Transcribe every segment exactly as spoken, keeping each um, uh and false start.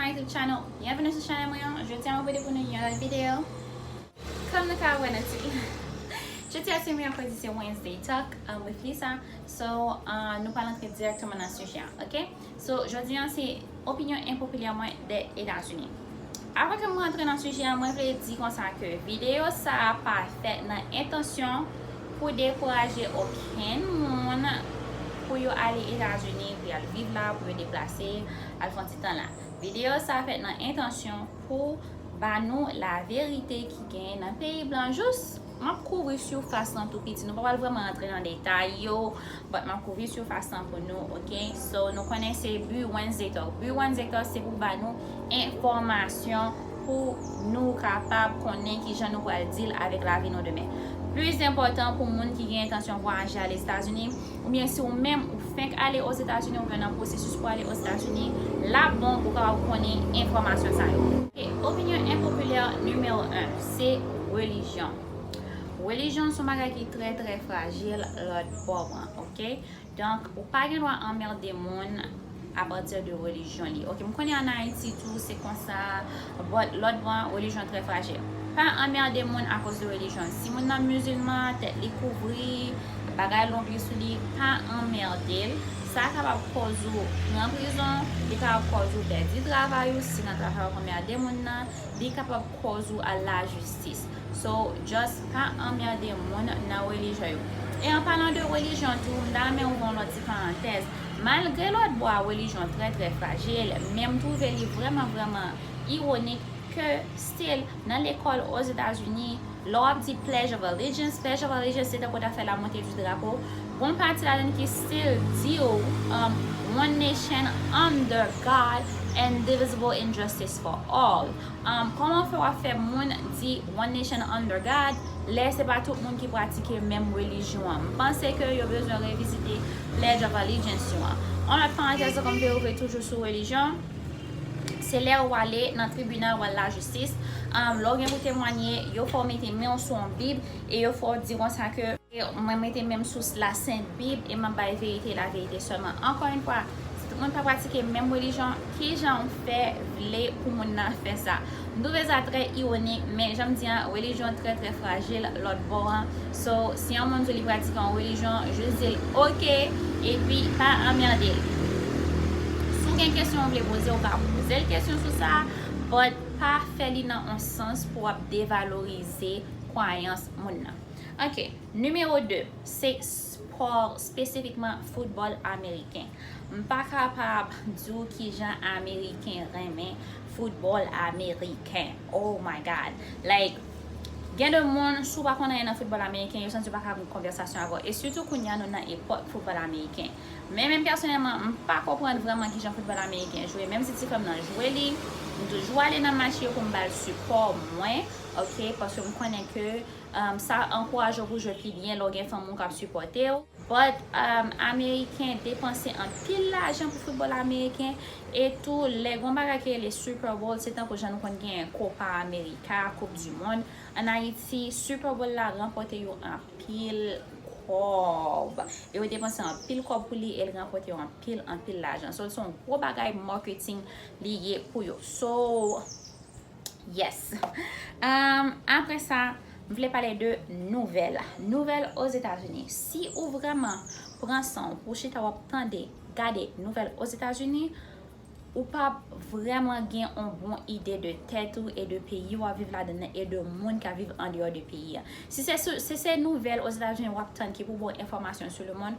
My YouTube channel, byenveni sou chanèl mwen an. Jodi a mwen pote pou nou yon lòt videyo. Kòm nou ka wè nan tit la, jodi a se mèkredi, se Wednesday Talk, um, with Lisa. So, uh, nou pral antre dirèkteman nan sijè a, ok? So, jodi a se opinyon enpopilyè mwen de Etazini. Avan ke mwen antre nan sijè a, mwen vle di konsa ke videyo sa a pa fèt nan entansyon pou dekouraje okenn moun pou yo ale Etazini, pou y al viv la, pou yo deplase, al fè yon ti tan la. Videyo sa a fèt nan entansyon pou ba nou laverite ki genyen nan peyi blan. Jis, m ap kouvri sifas lan tou piti. Nou pa pral vrèman rantre nan detay yo, but m ap kouvri sifas lan pou nou, ok? So, nou konnen se bi Wednesday Talk. Bi Wednesday Talk se pou ba nou enfòmasyon pou nou kapab konnen kijan nou pral deal avèk lavi nou demen. Plis enpòtan pou moun ki gen entansyon vwayaje ale Etazini, oubyen si ou menm ou fenk ale Ozetazini, oubyen nan pwosesis pou ale Ozetazini, l ap bon pou w kapab konnen enfòmasyon sa yo. Ok, opinyon enpopilyè nimewo en, se relijyon. Relijyon se yon bagay ki trè, trè frajil lòt bò an, ok? Donk, ou pa gen dwa anmède moun apati de relijyon li. Ok, m konnen ann Ayiti tou, se konsa, but lòt bò an, relijyon trè frajil. Pa anmède moun akoz de relijyon. Si moun nan mizilman, tèt li kouvri, bagay long li sou li, pa anmède l. Sa kapab kòz ou pran prizon, li kapab kòz ou pèdi travay ou, si nan travay w ap anmède moun nan, li kapab kòz ou al lajistis. So, just pa anmède moun nan relijyon yo. E an palan de relijyon tou, m ta renmen ouvri yon lòt ti parantèz. Malgre lòt bò a relijyon trè, trè frajil, men m twouve li vrèman, vrèman iwonik ke still nan lekòl Ozetazini, lè w ap di Pledge of Allegiance, Pledge of Allegiance se tankou w ta fè la montée du drapeau. Gon pati ladan ki still di w, um, One nation under God, indivisible, in justice for all. Um, kòman fè w ap fè moun di One nation under God lè se pa tout moun ki pratike menm relijyon an? M panse ke yo bezwen revizite Pledge of Allegiance yo an. Yon lòt parantèz ankò m vle ouvri toujou sou relijyon, se lè ou ale nan tribinal, ou al lajistis, um, lè w gen pou temwanye, yo fè w mete men w sou yon Bib e yo fè w di konsa ke mwen mete men m sou la Sent Bib e m ap bay verite, laverite sèlman. Ankò yon fwa, si tout moun pa pratike menm relijyon, kijan w fè vle pou moun nan fè sa? M twouve sa trè iwonik, men jan m di an, relijyon trè, trè frajil lòt bò an. So, si yon moun di w li pratike yon relijyon, jis di l ok, epi pa anmède l. Si w gen kesyon w vle poze, w ka poze l kesyon sou sa, but pa fè li nan yon sans pou w ap devalorize kwayans moun nan. Ok, nimewo de, se spò, espesifikman foutbòl ameriken. M pa kapab di w kijan Ameriken renmen foutbòl ameriken. Oh my God. Like, gen de moun, si w pa konn anyen nan foutbòl ameriken, yo santi yo pa ka gen konvèsasyon avè w. E sitou kounye a nou nan epòk foutbòl ameriken. Men menm pèsonèlman, m pa konprann vrèman kijan foutbòl ameriken jwe. Menm si ti frè m nan jwe li, m toujou ale nan match yo pou m ba l sipò mwen, ok, paske m konnen ke, um, sa ankouraje w pou jwe pi byen lè w gen fanmi w k ap sipòte w. But, um, Ameriken depanse anpil lajan pou foutbòl ameriken. E tou, lè gon bagay ki rele Super Bowl, se tankou jan nou konn gen Copa America, Coupe du Monde. Ann Ayiti, Super Bowl la ranpòte yo anpil kòb. E yo depanse anpil kòb pou li e l ranpòte yo anpil, anpil lajan. So, se yon gwo bagay marketing li ye pou yo. So, yes. Um, apre sa, m vle pale de nouvèl. Nouvèl Ozetazini. Si ou vrèman pran san w pou chita w ap tande, gade nouvèl Ozetazini, ou p ap vrèman gen yon bon ide de tèt ou e de peyi w ap viv ladan nan e de moun k ap viv andeyò de peyi a. Si se sou, si se nouvèl Ozetazini w ap tann ki pou ba w enfòmasyon sou lemonn,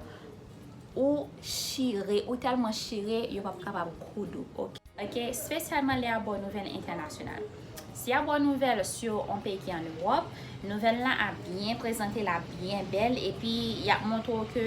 ou chire, ou tèlman chire, yo p ap kapab koud ou, ok? Ok, espesyalman lè y ap ba w nouvèl entènasyonal. Si y ap ba w nouvèl sou yon peyi ki ann Ewòp, nouvèl la ap byen prezante, l ap byen bèl, epi y ap montre w ke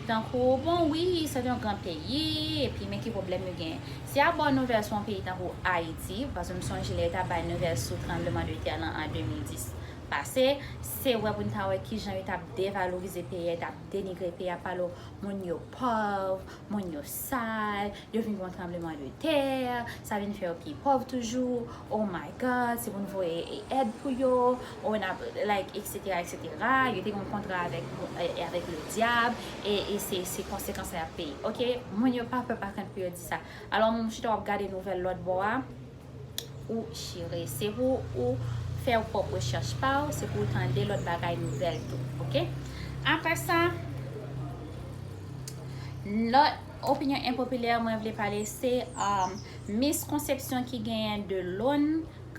tankou, bon, wi, se yon gran peyi, epi men ki pwoblèm yo genyen. Si y ap ba w nouvèl sou yon peyi tankou Ayiti, paske m sonje lè yo t ap bay nouvèl sou tranbleman de tè lan an de mil dis pase, se wè pou n ta wè kijan yo t ap devalorize peyi a, yo t ap denigre peyi a, pale w moun yo pòv, moun yo sal, yo vin gen yon tranbleman de tè, sa vin fè yo pi pòv toujou. Oh my God, se pou n voye èd pou yo, oh, n ap, like, et cetera, et cetera. Yo te gen yon kontra avèk, eh, avèk le dyab, e, e se, se konsekans sa y ap peye. Ok? Moun yo pa pè pa krent pou yo di sa. Alò, moun chita w ap gade nouvèl lòt bò a, ou chire. Se pou ou fè w pwòp rechèch pa w, se pou w tande lòt bagay nouvèl tou, oke? Apre sa, lòt opinyon enpopilè mwen vle pale se um, miskonsepsyon ki genyen de loan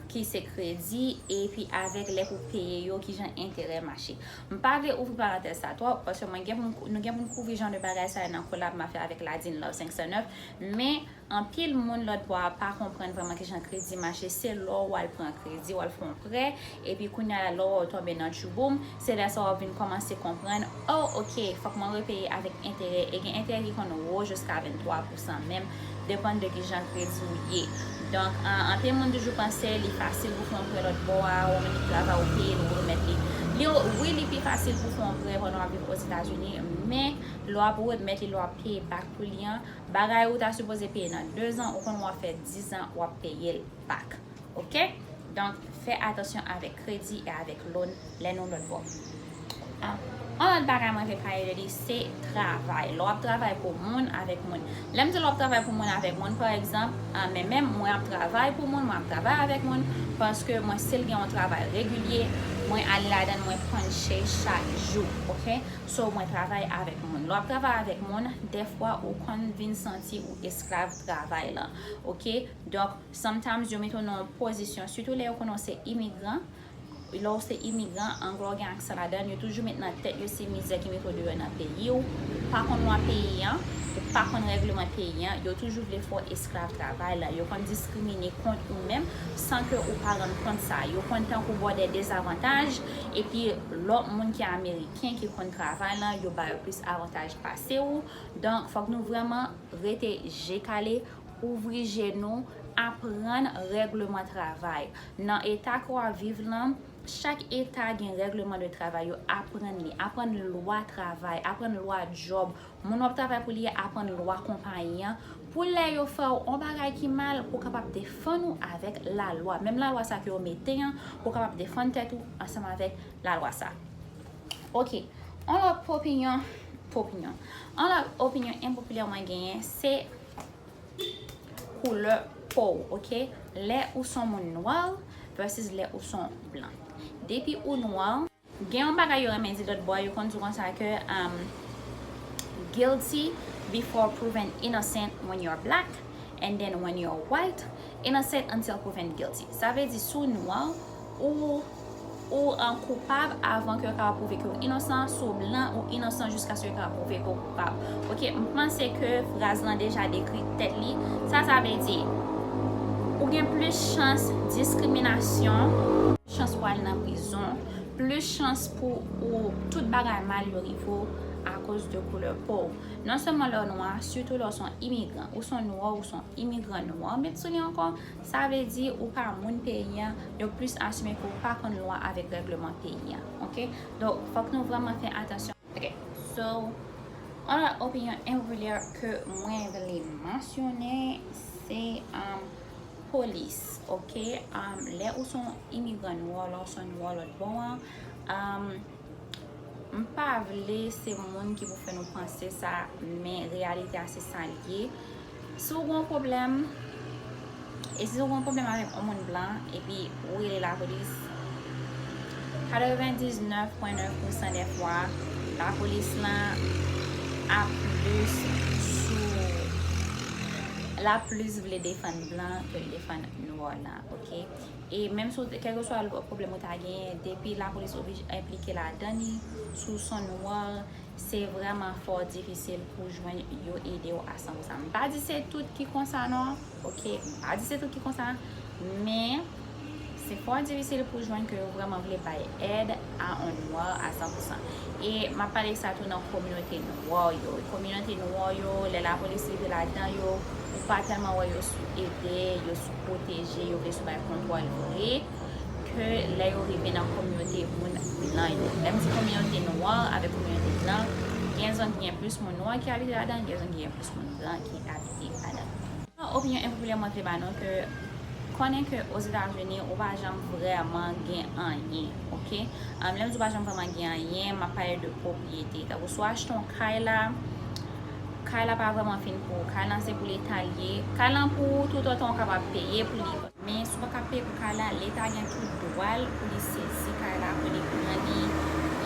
ki se kredi, epi avèk lè pou peye yo, kijan enterè mache. M pa vle ouvri parantèz sa twòp, paske mwen gen pou m kou- nou gen pou n kouvri jan de bagay sa yo nan kolab m ap fè avèk Ladine Love senk san nèf, men anpil moun lòt bò a pa konprann vrèman kijan kredi mache. Se lè w al pran kredi, w al fè yon prè, epi kounye a la, lè w tonbe nan tchouboum, se lè sa w ap vin kòmanse konprann, oh, oke, fòk mwen repeye avèk enterè. E gen enterè ki konn wo jiska venntwa pousan menm, depann de kijan kredi w ye. Donk, an- anpil moun toujou panse li fasil pou fè yon prè lòt bò a, ou menm ki travay ou peye l, ou remèt li. Li, wi, li pi fasil pou fè yon prè pandan w ap viv Ozetazini, men lè w ap remèt li, lè w ap peye back pou li an, bagay ou ta sipoze peye nan dezan, ou konn w ap fè dizan w ap peye l back. Oke? Donk, fè atansyon avèk kredi e avèk loan lè nou lòt bò. Ah, yon lòt bagay mwen vle pale de li, se travay. Lè w ap travay pou moun, avèk moun. Lè m di lè w ap travay pou moun, avèk moun, pa egzanp, ah, men menm mwen ap travay pou moun, mwen ap travay avèk moun, paske mwen still gen yon travay regilye, mwen ale ladan l, mwen panche chak jou, oke? So, mwen travay avèk moun. Lè w ap travay avèk moun, dèfwa ou konn vin santi ou esklav travay lan, oke? Donk, sometimes yo mete w nan yon pozisyon, sitou lè yo konnen w se imigran, lè w se imigran, anglè w gen aksan ladan l, yo toujou met nan tèt yo se mizè ki mete w deyò nan peyi w, ou pa konn lwa peyi an, ou pa konn règleman peyi an, yo toujou vle fè w esklav travay la, yo konn diskrimine kont ou menm san ke ou pa rann kont sa, yo konn tankou ba w de dezavantaj, epi lòt moun ki ameriken ki konn travay la, yo ba yo plis avantaj pase w, donk fòk nou vrèman rete je kale, ouvri je nou, aprann règleman travay. Nan eta ke w ap viv lan, chak eta gen règleman de travay yo, aprann li, aprann lwa travay, aprann lwa djòb. Moun w ap travay pou li a, aprann lwa konpayi an, pou lè yo fè w yon bagay ki mal, pou w kapab defann ou avèk lalwa. Menm lalwa sa ke yo mete an, pou w kapab defann tèt ou ansanm avèk lalwa sa. Oke. Yon lòt opinyon, opinyon. Yon lòt opinyon enpopilè mwen genyen, se koulè po w, oke? Lè ou se yon moun nwa versus lè ou se yon blan. Depi ou nwa, gen yon bagay yo renmen di lòt bò, yo konn di w konsa ke um, guilty before proven innocent when you're black, and then when you're white, innocent until proven guilty. Sa vle di si w nwa, ou ou an koupab avan ke yo kapab pwouve ke w inosan, si w blan, ou inosan jiskaske yo kapab pwouve ke w koupab. Oke, m panse ke fraz lan deja dekri tèt li. Sa sa vle di, ou gen plis chans diskriminasyon, chans pou al nan prizon, plis chans pou ou tout bagay mal yo rive w akoz de koulè po w. Non sèlman lè w nwa, sitou lè w se yon imigran, ou se yon nwa, ou se yon imigran nwa, met sou li ankò, sa vle di ou pa moun peyi an, yo plis asime ke w pa konn lwa avèk règleman peyi an, oke? Donk, fòk nou vrèman fè atansyon. Oke, so, yon lòt opinyon enpopilè ke mwen vle mansyonnen, se um, polis, oke? Um, lè ou se yon imigran nwa, lè ou se yon nwa lòt bò an, um, m pa vle se moun ki pou fè nou panse sa, men reyalite a se sa l ye. Si w gen yon pwoblèm, e si w gen yon pwoblèm avèk yon moun blan, epi ou rele lapolis, katrevendiznèf pwen nèf pousan dè fwa, lapolis lan ap plis sou, l ap plis vle defann blan ke l defann nwa lan, oke? E menm si w te, kèlkeswa pwoblèm ou ta genyen, depi lapolis oblije enplike ladan li, si w se yon nwa, se vrèman fò difisil pou jwenn yo ede w a san pousan. M pa di se tout ki konsa non, oke? M pa di se tout ki konsa, men se fò difisil pou jwenn ke yo vrèman vle bay èd a yon nwa a san pousan. E m ap pale sa tou nan kominote nwa yo. Kominote nwa yo, lè lapolis rive ladan yo, ou pa tèlman wè yo sou ede, yo sou pwoteje, yo vle sou bay kontwòl vre, ke lè yo rive nan kominote moun blan yo. Lè m di kominote nwa avèk kominote blan, gen zòn ki gen plis moun nwa ki abite ladan, gen zòn ki gen plis moun blan ki abite ladan. Opinyon enpopilè mwen vle ba nou ke konnen ke Ozetazini ou pa janm vrèman gen anyen, oke? Um, lè m di ou pa janm vrèman gen anyen, m ap pale de pwopriyete. Tankou si w achte yon kay la, kay la pa vrèman fin pou ou. Kay lan se pou Leta l ye. Kay lan pou ou toutotan ou kapab peye pou li. Men si w pa ka peye pou kay la, leta gen tout dwa l pou li sezi kay la, pou li pran li.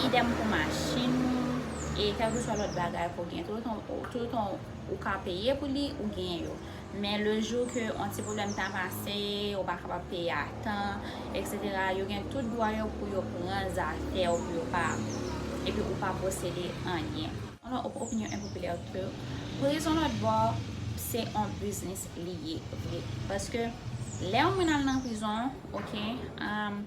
Idèm pou machin ou, e kèlkeswa lòt bagay ke w gen. Toutan, toutan ou ka peye pou li, ou gen yo. Men le jou ke yon ti pwoblèm ta pase, ou pa kapab peye a tan, et cetera, yo gen tout dwa yo pou yo pran zafè w pou yo pa, epi ou pa posede anyen. Yon lòt op-, opinyon enpopilè ke prizon lòt bò, se yon biznis li ye vre. Paske lè yon moun al nan prizon, oke, um,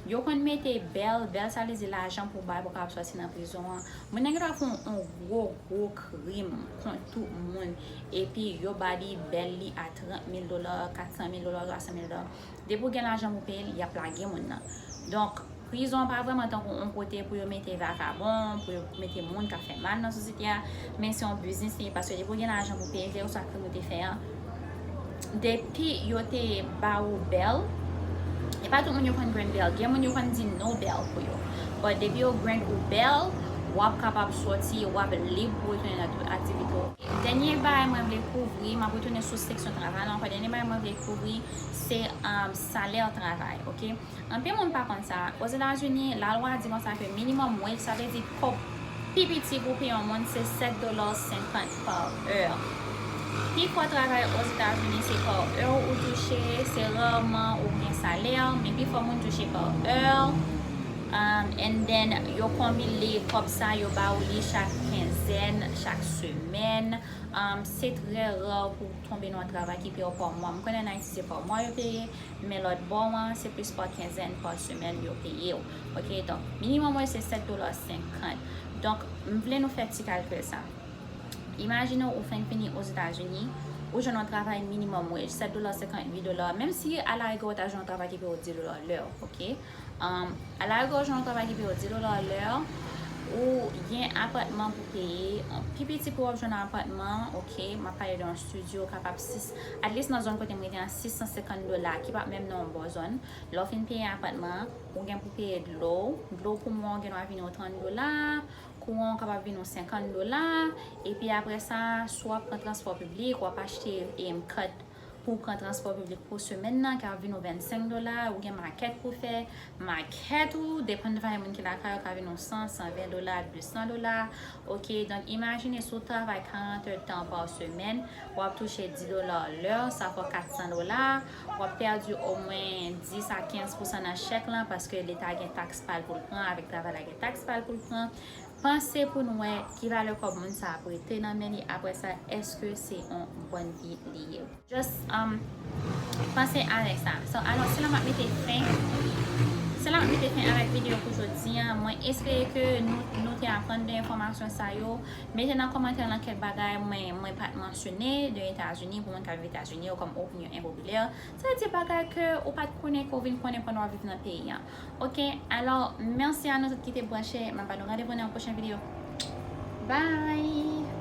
yo konn mete bèl, bèl sa vle di lajan pou bay pou kapab sòti nan prizon an. Moun nan gentan fè yon, yon gwo, gwo krim kont tout moun. Epi yo ba li bèl li a trant mil dola, kat san mil dola, twa san mil dola. Depi w gen lajan pou peye l, y ap lage moun nan. Donk, prizon pa vrèman tankou yon kote pou yo mete vakabon, pou yo mete moun k ap fè mal nan sosyete a, men se yon biznis li ye, paske depi w gen lajan pou peye, kèlkeswa krim ou te fè an, depi yo te ba ou bèl, e pa tout moun yo konn grant bèl, gen moun yo konn di no bèl pou yo. But depi yo grant ou bèl, w ap kapab sòti, w ap lib pou w retounen nan tout aktivite w. Dènye bagay mwen vle kouvri, m ap retounen sou seksyon travay la ankò, dènye bagay mwen vle kouvri, se, um, salè travay, oke? Anpil moun pa konn sa. Ozetazini, lalwa di konsa ke minimum wage, sa vle di kòb pi piti pou peye yon moun, se sèt dola senkant pa è. Pifò travay Ozetazini, se pa è ou touche, se raman ou gen salè, men pifò moun touche pa è. Um, and then, yo konpile kòb sa, yo ba ou li chak kenzèn, chak semèn. Um, se trè ra pou w tonbe nan yon travay ki peye w pa mwa. M konnen an Ayiti se pa mwa yo peye, men lòt bò an, se plis pa kenzèn, pa semèn yo peye w. Oke, donk, minimum wage se sèt dola senkant. Donk, m vle nou fè ti kalkil sa. Imajine w, ou fenk vini Ozetazini, ou jwenn yon travay minimum wage, sèt dola senkant, uit dola. Menm si a la rigueur ou ta jwenn yon travay ki peye w dis dola lè, oke? Um, a la rigueur, ou jwenn yon travay ki peye w dis dola lè, ou gen apatman pou peye. Pi piti pou w ap jwenn apatman, oke, m ap pale de yon studio, kapab sis, at least nan zòn kote m rete an, sis san senkant dola, ki pa menm nan yon bon zòn. Lè w fin peye apatman an, ou gen pou peye dlo. Dlo pou mwa w gen dwa vin yon trant dola, kouran w kapab vin yon senkant dola, epi apre sa, si w ap pran transpò piblik, w ap achte, em, kat pou w pran transpò piblik pou semèn nan, ka vin yon vennsenk dola, ou gen makèt pou fè, makèt ou, depann de valè moun ki lakay ou, ka vin yon san, san ven dola, de san dola, oke, donk imajine si w travay karant èdtan pa semèn, w ap touche dis dola lè, sa fè w kat san dola, w ap pèdi omwen dis a kenz pousan nan chèk lan, paske leta gen taks pa l pou l pran, avèk travay la gen taks pa l pou l pran. Panse pou n wè ki valè kòb moun sa ap rete nan men li apre sa, èske se yon bòn vi li ye? Just, um, panse avèk sa. So, alò, se la m ap mete fen. Se la m ap mete fen avèk videyo pou jodi a. Mwen espere ke nou, nou te aprann de enfòmasyon sa yo. Mete nan kòmantè lan kèk bagay mwen, mwen pa t mansyone de Etazini, pou moun k ap viv Etazini yo kòm opinyon enpopilè. Sa vle di bagay ke ou pa t konnen, ke w vin konnen pandan w ap viv nan peyi a. Oke, alò, mèsi a nou tout ki te branche. M ap ba nou randevou nan yon pwochen videyo. Bye!